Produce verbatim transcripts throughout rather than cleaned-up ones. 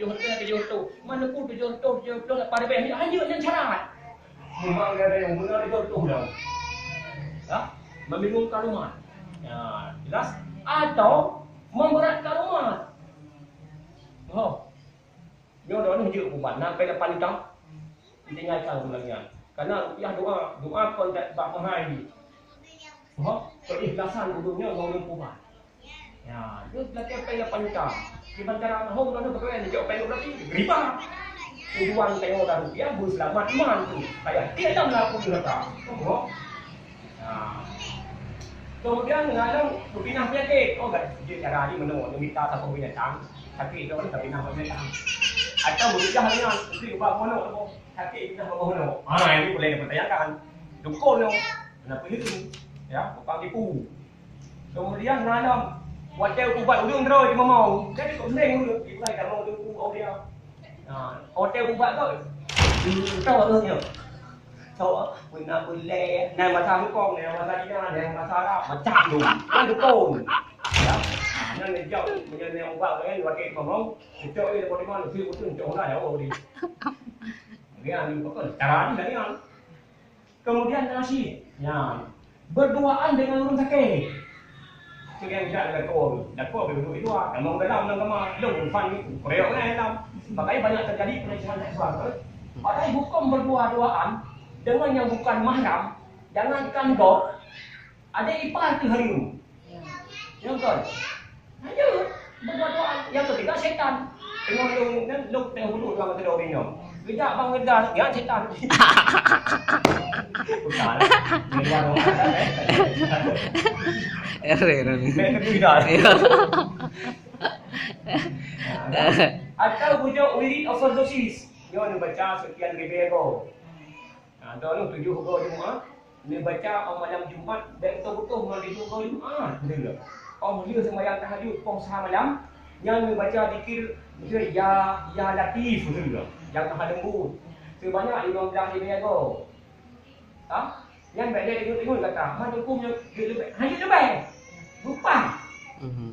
Tujuh ratus, tujuh ratus. Mana pun tujuh ratus, tujuh puluh, lapan ribu, hanya, hanya yang syarat. Memang ada yang benar itu tuh dah. Ya? Membingungkan umat. Ya, jelas? Atau memberatkan umat. Oh. Nyoe dah ni jeuet ubat. Sampai lapan juta. Ditinggalkan bulan nyan. Karena rupiah doa, doa kon tak bak mahai. Ho, keikhlasan ulun nyoe ngon ulun puban. Ya, dia belakang payah panca. Di bantaran hong dah berkawin, dia cok payah berarti riba. Tujuan tengok dah rupiah, berseulamat iman tu. Payah tiap jam lah aku neraka. Ho. Ya. Kemudian ngalong berpindah penyakit. Oh, gak dia cara ni menung, dia minta satu binatang. Sakit tu, tapi nak binatang. Atau berpindah dengan, mesti ubah monok tu. Sakit kita bawa monok. Ah, ini boleh dipertanyakan. Dukun tu. Kenapa gitu? Ya, bukan tipu. Kemudian malam, watèe ubat ureueng droe di mamau. Jadi kok sering ureueng, ibarat kamoe tu, oh dia. Ha, watèe ubat tu. Hmm, tahu tu nyo. Tahu, pernah boleh. Nah, masa hukum, nah, masa dina, nah, masa Arab, macam tu. Kan dukun. Ya. Nah, dia jawab, punya yang ubat tu kan, watèe di mamau. Cok dia, dapat di mana? Dia betul, cok lah, ya, oh, dia. Dia ni, bukan. Cara ni, dia ni. Kemudian nasi. Ya. Berduaan dengan ureueng sakét. Sekian jak lakoe. Lakoe duduk di luar. Kamoe dalam, dalam kamar. Lôn Irfan ni, koreok kan dalam. Makanya banyak terjadi pelecehan seksual, kan? Padahal hukum berdua-duaan dengan yang bukan mahram, jangankan gob, adik ipar tu haram. Ya. Ya, betul. Hanya berdoa-doa. Yang ketiga, setan. Tengok lu, kan, lu tengok dulu orang kata orang nyoe. Kejap bang Reza, ya, setan. Bukan. Di luar rumah, kan, eh? Eren. Baik ke tidak? Ya. Atau bujuk wirid overdosis. Nyoe neubaca sekian ribu go. Ha, droeneuh tujoh go Jumat, neubaca 'oh malam Jumat, bèk beutôi-beutôi ngon tujoh go Jumat, beutôi tak? 'Oh lheueh seumayang tahajud poh sa malam, nyan neubaca zikir, beutôi, ya, ya Latif, beutôi tak? Nyang Maha Lembut. Seubanyak limong blah ribèe go. Ha? Nyan bèk lé ingat-ingat gata, man huköm nyoe jeuet leubèh, hana jeuet leubèh. Lupa. Mhm.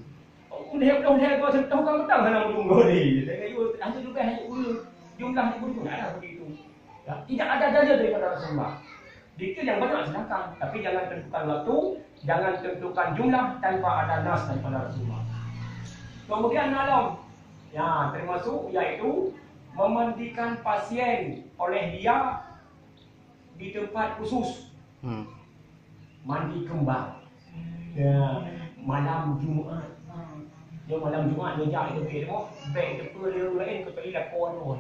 Ulèe, ulèe dua seutoh ka mantong hana meutunggu lé. Lagèe nyoe, hana leubèh, hana ureueng, jumlah ureueng pun ada begitu. Ya, tidak ada dalil daripada Rasulullah. Zikir yang banyak silakan, tapi jangan tentukan waktu, jangan tentukan jumlah tanpa ada nas daripada Rasulullah. Kemudian malam, ya, termasuk iaitu memandikan pasien oleh dia di tempat khusus. Hmm. Mandi kembang. Ya, malam Jumaat. Ya, malam Jumaat neujak itu bèk, bèk teupeue lé ureueng laén kecuali lakoe droe.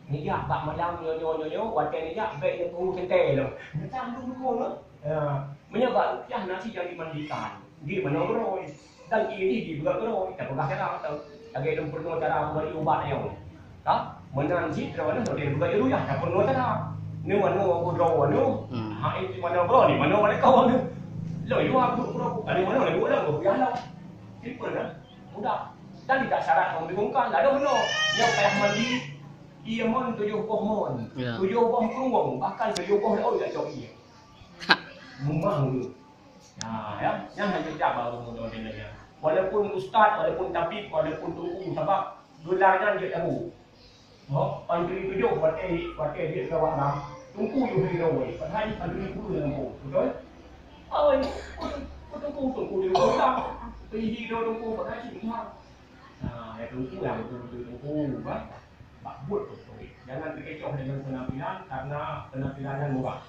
Neujak bak malam nyoe, nyoe, nyoe, nyoe, watèe neujak bèk neupeuhu teuntèe lom. Datang dulu dukun, ya. Meunyoe bak rupiah nasi jangan dimandikan. Di mana droe? Dan ini di buka droe, kita peugah cara atau lagi lom peurunoe cara bagi ubat nyoe. Ha? Meunan cit droeneuh, droeneuh buka juru ya, tak peurunoe cara. Ni mana aku droe anu? Hmm. Ha, ini mana droe ni? Mana mana kau anu? Lo, you aku droe. Ada mana ada dua orang, aku ya lah. Simple kan? Mudah. Dan tidak syarat membingungkan. Lalu no, yang payah mandi, ia mon tujuh boh mon. Ya. Tujuh boh kerunggong, bahkan tujuh boh laut tak cok ia. Memang tu. Nah, ya, yang hanya cabar umur dengan dia. Walaupun ustaz, walaupun tabib, walaupun tuku, sabab gelar nyan jeuet tahu. Ho, pan kali tujuh, watèe, watèe dia ke awak ram, tuku yuh di dawai. Padahal pan kali guru dalam pun, betul? Awai, tuku, tuku di rumah. Pergi di dawai tuku, padahal cik rumah. Nah, ya tuku lah, betul-betul tuku, kan? Bak buet betul. Jangan terkecoh dengan penampilan, karena penampilan nyan murah.